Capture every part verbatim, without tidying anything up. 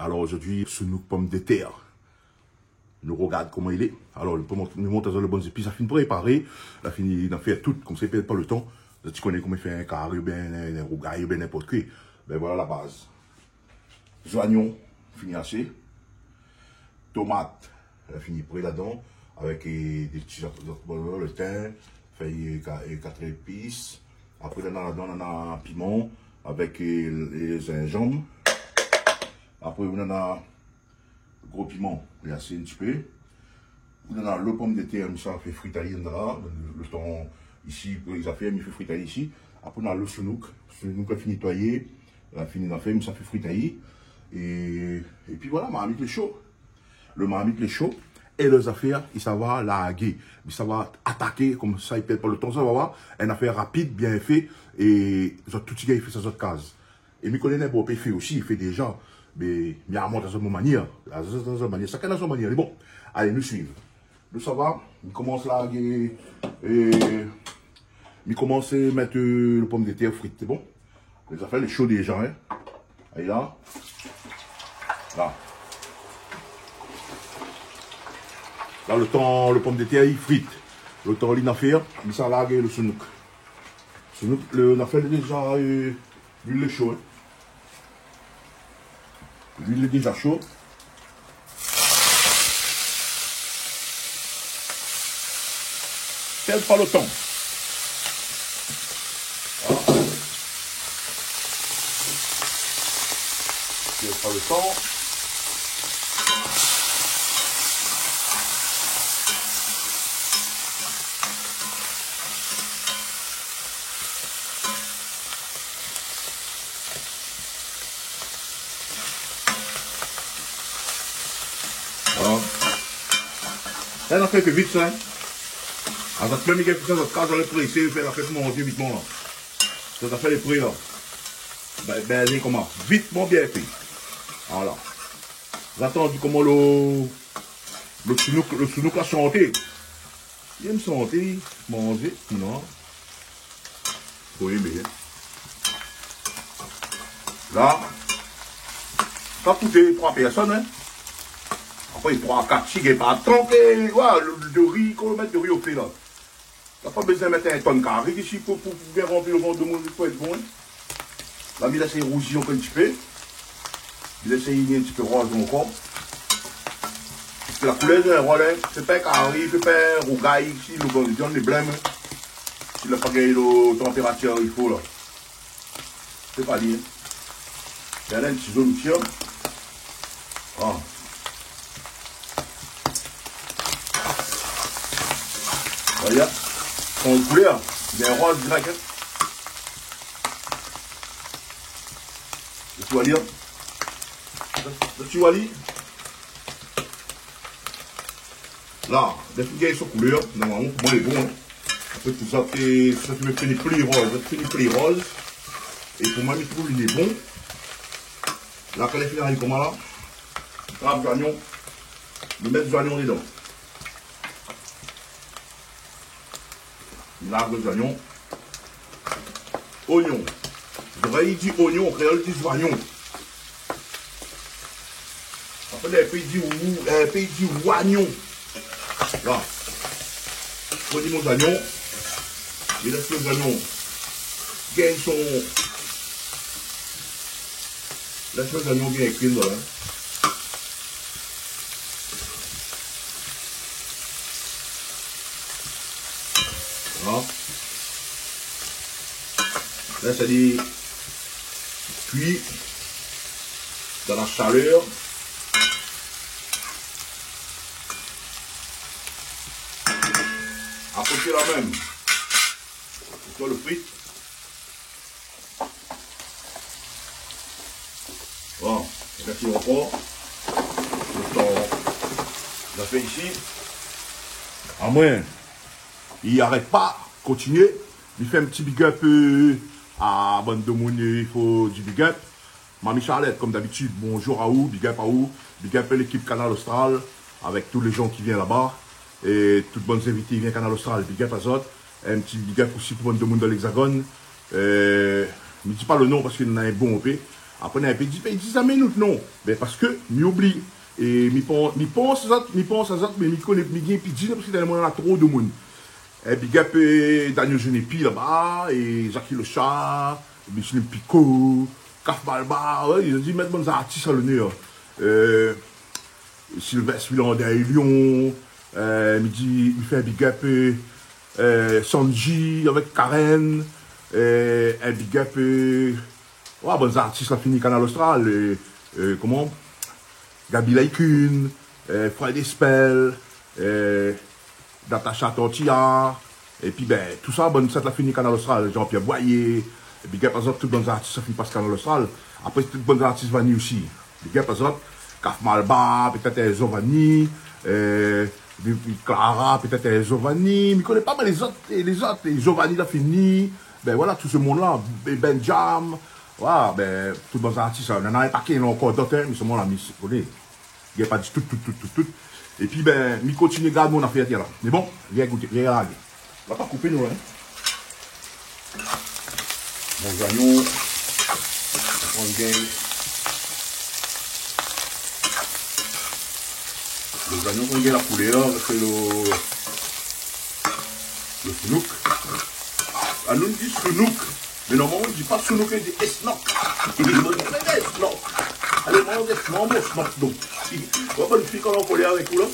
Alor zordi, sounouk pomdetèr. Nou rogard koman i lé. Alor, nou mont, nou mont azot lo bann zépis, la fine préparé, la fini, la fé tout, konmsa i pèrd pa lo tan. Zot i koné koman i fé in kari oubien in, in rougay oubien ninport ki. Bin voila la baz. Zoignon, fini ashé. Tomat, la fini pré ladan, avèk, eu, dé ti zot, zot, lo tin, fèy, eu, ka-, eu, kat zépis. Apré, nana ladan, nana piman, avèk, eu, lé zinzanm. Apré, nana gro piman, lé ashé in ti pé. Ou nana lo pomdetèr, mi sa fé frit ali, nana la, lo tan isi, pou lé zafèr, mi fé frit ali isi. Apré, nana lo sounouk. Sounouk la fini nétoiyé, la fini zafèr, mi sa fé frit ali. É, épi voila, marmit lé sho. Lo marmit lé sho. É lo zafèr, i sava largé. Mi sava ataké, konmsa i pèrd pa lo tan, sa va, in afèr rapid, bien fé. É zot tout i gingn fé sa zot kaz. É mi koné ninport ki fé osi, i fé déza. Mé, mi amont azot mon manièr. Azot, azot, azot manièr. Shakinn na son manièr. Mé bon, alé, nou suiv. Nou sava, mi komans la, é, é, mi komans mèt, eu, lo pomdetèr frit, sé bon ? Lé zafèr lé sho déza, in. Alé la. La. La, lo tan, lo pomdetèr i frit. Lo tan li na fé, mi sa larg lo sounouk. Sounouk, lo, na fé déza, eu, luil lé sho, in. Luil lé déza sho. Pèrd pa lo tan. Voila. Pèrd pa lo tan. Voila. Sa, nou fé pi vit sa, in. Azot mèm i gingn fé sa zot kaz, zot lé présé, fé la fèt, manzé vitman la. Sa, sa fé lé pré la. Bin, bin, lé koman ? Vitman bien fé. Voila. Zot la tandi koman lo, lo sounouk, lo sounouk la shanté. Li yèm shanté, manzé, non. Fo èmé, in. La, sa kout troi pèrsone, in. Apré, troi, kat, si gingn pa, tran ke, oué, lo, lo dori, kan ou mèt dori o fé la. La pa bézoin mèt in tonn kari isi pou, pou, pou bien ranpli lo vant domoun, pou èt bon, in. La, mi lès rouzi ankor in ti pé. Mi lès in ti pé rouz ankor. Parske la koulèr, in, voila, sé pa kari, sé pa rougay, si lo bon, viann lé blan, in. Si la pa gingn lo tanpératir i fo la. Sé pa li, in. Gard in ti zone isi, in. Ah. Voila. Son koulèr, li lé rouz dirèk, in. Ou voi ali, in. Ou voi ali. La, lè fine gingn son koulèr, normalman, pou moin, lé bon, in. Apré, pou zot, é, sa, fine fini pli rouz, sa fine fini pli rouz. É pou moin, mi trouv li lé bon. La, kan lé fini ariv koman la, trap zoignon, nou mèt zoignon dedan. Larg zoignon. Ognon. Zorèy i di ognon, kréol i di zoignon. Apré, lé pé i di ou, é, pé i di oignon. La. Fo di mon zoignon. É lès mon zoignon gingn son, lès mon zoignon bien kui, voila. Voila. Lès ali kui dan la shalèr. Akoté la mèm, ou fé lo frit. Bon, sa fini ankor. Lo tan la fé isi. Amoin, i arèt pa, kontinié. Mi fé in ti big up, eu, a bann domoun, eu, i fo di big up. Mami Charlette, kom dabitid, bonjour aou, big up aou, big up lékip Kanal Austral, avèk tout lé jan ki vien laba, é tout bann zinvité i vien Kanal Austral, big up azot, in ti big up osi pou bann domoun dan l'Hexagone. Eu, mi di pa lo non parske néna in bonpé, Apré, na in pé di, pé di zamé nout non. Bin, parske mi oubli. É mi pans, mi pans azot, mi pans azot, mé mi koné, mi gingn pi di, parske tèlman néna tro de moun. É big up, é Daniel Genepi laba, é Jackie Locha, Micheline Picot, Kaf Malbar, wé, mi di mèt bann zartis a lonèr. Euh, Sylvestre Villandé Lyon, euh, mi di, mi fé in big up, euh, euh, Sanji avèk Karen, euh, in big up, euh, wé, bann zartis la fini Kanal Austral, euh, euh, koman ? Gaby Laï-Kun, euh, Fred Espel, euh, Natacha Tortilla, épi, bin, tousa, bann sat la fini Kanal Austral, Jean-Pierre Boyer, big up azot, tout bann zartis la fini pas Kanal Austral. Apré, tout bann zartis vani osi. Big up azot, Kaf Malbar, pétèt, euh, Giovanni, euh, Clara, pétèt, euh, Giovanni, mi koné pa, mé lézot, é lézot, é Giovanni la fini, bin voilà, tout se moun la, é Benjam, voilà, bin, tout bann zartis la, néna in pakèt ankor dot, in, mé se moun la, mi koné. Gingn pa di tout, tout, tout, tout, tout. Épi, bin, mi kontinié gard mon afèr, tiens la. Mé bon, vien gouté, vien gard. Ma pa koupé non, in. Mon zoignon, on gingn. Lo zoignon, on gingn la koulèr, avèk lo, lo sounouk. Ah, nou di sounouk. Mé normalman, i di pa sounouk, i di esnok. I di esnok. Alé, manz esnok, manz esnok, donk. Wé, bann fi, kan lé an kolèr avèk ou la,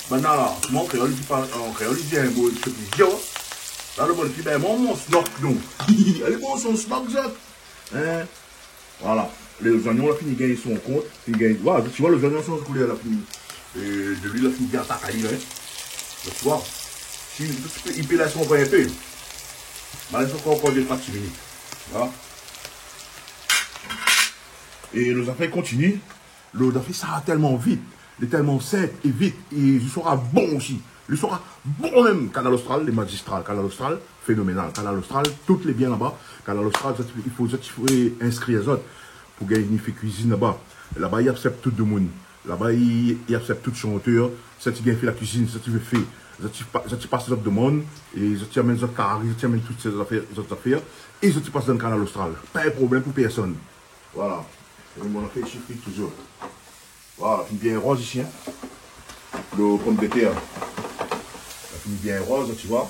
banna la, an kréol, i di pa, an kréol, i di in mo, i di plizièr, wé. La, lo bann fi, bin, manz mon esnok, donk. Alé, manz son esnok, zot. In ? Voilà. Lé zoignon la fini gingn son kont, fini gingn, voilà, ti voi, lé zoignon la sanz koulèr la fini. Euh, de luil la fini bien atak ali, in. Donk, ti voi, si, i pé lès ankor in pé. Ma lès ankor, ankor dé troi ti minit. Voilà. É lo zafèr i kontinié. Lo zafèr sa va tèlman vit. Lé tèlman sinp é vit, é lo sora bon osi. Lo sora bon mèm. Kanal Austral, lé mazistral. Kanal Austral, fénoménal. Kanal Austral, tout lé bien laba. Kanal Austral, zot, i fo, zot i fo inskri azot pou gingn fé kuizine laba. Laba, i aksèp tout demoun. Laba, i, i aksèp tout shantèr. Zot i gingn fé la kuizine, zot i vé fé. Zot i pa, zot i pas zot demann, é zot i amenn zot kari, zot i amenn tout sé zafèr, zot zafèr. É zot i pas dann Kanal Austral. Pa in problèm pou pèrsone. Voilà. É mon afèr i sifri touzour. Voilà, la fini bien roz isi, in. Lo pomdetèr la fini bien roz, ti voi.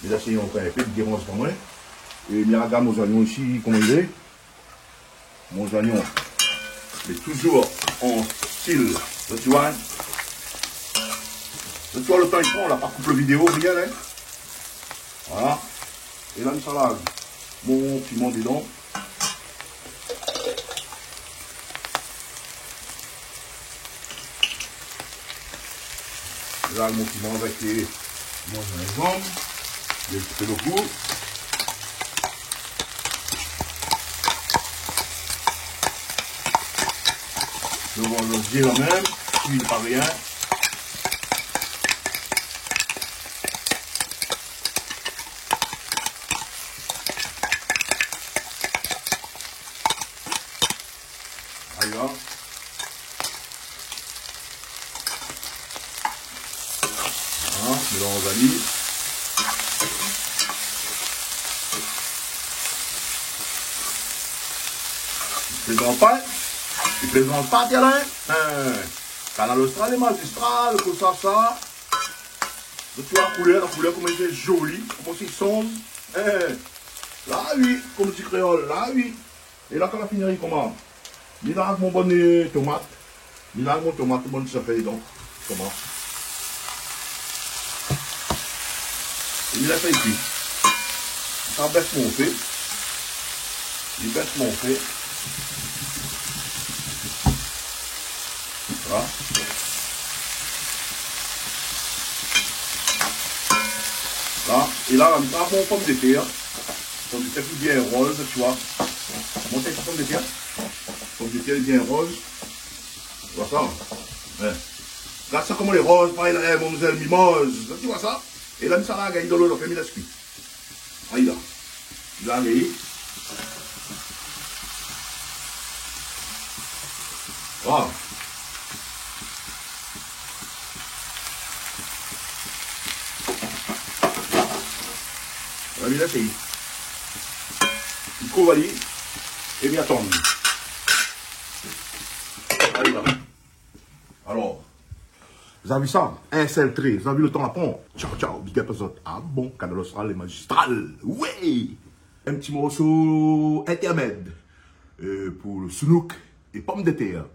Mé la, sé ankor in pé, i déranz pa moin. É mi rogard mon zoignon isi, koman i lé. Mon zoignon lé touzour an stil, ti voi, in. Ti voi, lo tan i pran, la pa koup lo vidéo, rien, in. Voilà. É la, mi sa larg mon piman dedan. La, mon piman avèk, euh, mon zinzanm, in ti pé lo gou. Lo, lo zié la mèm, luil pa rien. Aya. Voilà, mélanz ali. I plézant pa, in ? I plézant pa, tiens la, in ? In. Kanal Austral lé mazistral, fo sav sa. Donk, ti voi la koulèr, la koulèr, koman i lé zoli, koman i sanz. In. La, oui, kom di kréol, la, oui. É la, kan la fini ri, koman ? Mi larg mon bann, euh, tomat. Mi larg mon tomat, mon bann zafèr, donk, koman ? É mi lès ali kui. Sa bès mon fé. Mi bès mon fé. Voilà. La, é la, la, mi sa pran mon pomdetèr. Pomdetèr ki bien roz, ti voi. Mont in ti pomdetèr. Pomdetèr bien roz. Ou voi sa ? In. Gard sa koman lé roz, parèy la, in, mamzèl mimoz. Ti voi sa ? É la, mi sa larg ali dan lo, la fé mi lès kui. Ayi la. Larg ali. Voilà. Voilà, mi lès ali. Mi kouv ali. É mi atann. Alor, zot la vi sa, in sèl tré, zot la vi lo tan la pran. Tchao, tchao, big up azot. Ah bon, Kanal Austral lé mazistral. Wé! In ti morso intèrmèd, euh, pou lo sounouk é pomdetèr.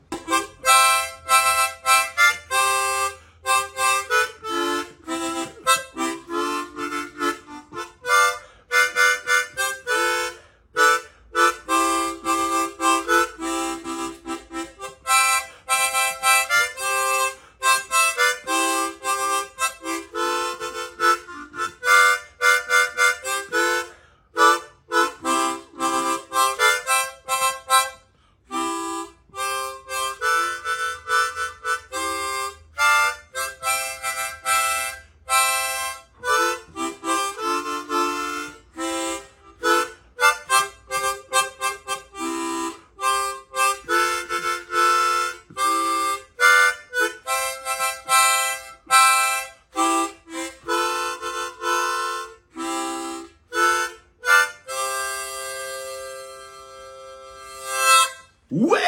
Wé!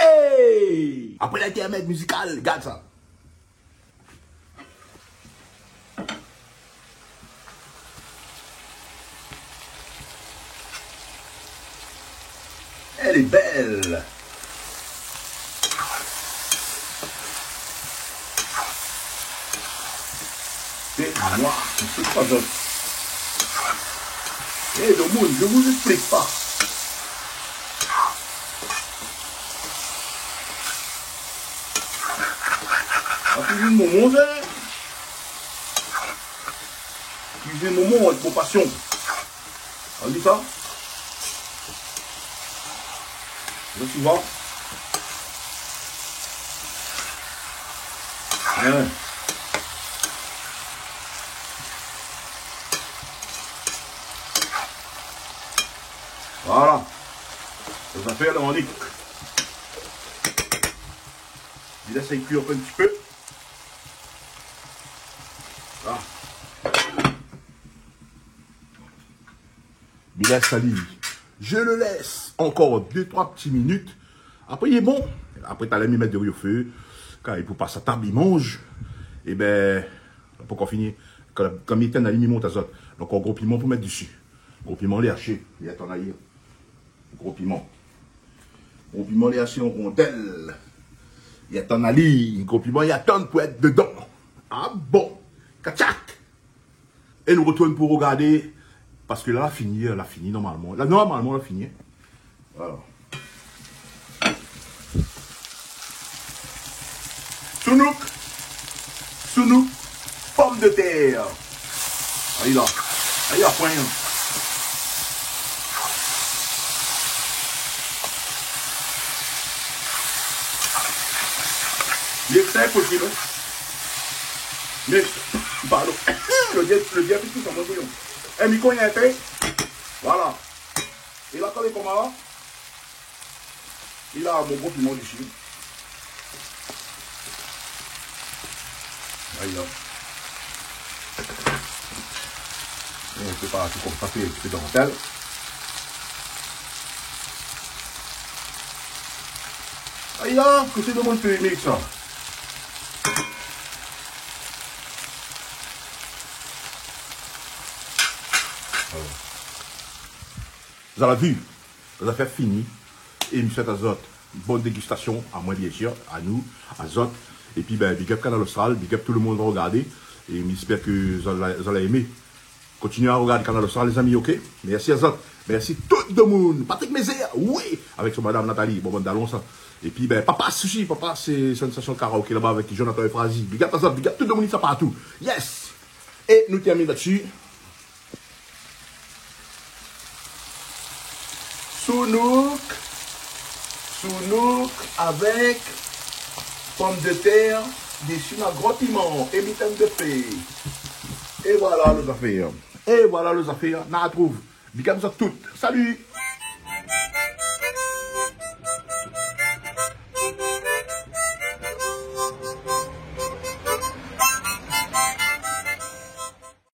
Apré lintèrmèd mizikal, gard sa. Èl lé bèl. Sé noir, sé pa zot. Eh, le monde, je vous explique pas. Ah, cuisine momon, sé. Cuisine momon avèk mon passion. Ou la vi sa ? Ou la vi sa ? Hein. Voilà. Sa i fé la manik. Mi lès ali kui in ti pé. Voilà. Mi lès ali. Je le laisse encore deux, trois petites minutes. Apré, lé bon. Apré, talèr, mi mèt dori o fé. Kan li pou pas a tab, li manz. Ében, pankor fini. Kan, kan mi étinn ali, mi mont azot. Donk, gro piman pou mèt desi. Gro piman lé ashé. Li atann ali. Gro piman. Gro piman lé ashé an rondèl. Li atann ali. Gro piman, li atann pou èt dedan. Ah bon. Katchak. É nou retourn pou rogardé, parske la, la fini, la fini normalman. La, normalman, la fini. Voilà. Sounouk. Sounouk. Pomdetèr. Ayi la. Ayi la, poin. Li lé inposib, hein. Mé, pardon. Lo diab, lo diab, tout sa, mon bouyon. Eh, mi koné in pé. Voilà. É la, kan li koman la, li la mon gro piman isi. Ayi la. É in pé partou konmsa, fé, fé dantèl. Ayi la, koté domoun fé mix sa. Voilà. Zot la vi, zafèr fini. É mi souèt azot bone dégustasion, amoin biensir, anou, azot. Épi, bin, big up Kanal Austral, big up tout le moun i rogard. É mi éspèr ke zot la, zot la émé. Kontinié a rogard Kanal Austral, lézami, OK ? Mèrsi azot. Mèrsi tout domoun. Patrick Mézère, oui, avèk son madam Nathalie, bon, bann dalon sa. Épi, bin, Papa Sushi, Papa, sé Sensation Karaoké laba avèk Jonathan Euphrasie. Big up azot, big up tout domoun, sa partou. Yes ! É nou tèrmine la-dsi. Sounouk. Sounouk avèk pomdetèr desi ma gro piman é mi étinn o fé. É voilà lo zafèr. É voilà lo zafèr. Na retrouv. Big up zot tout. Salut.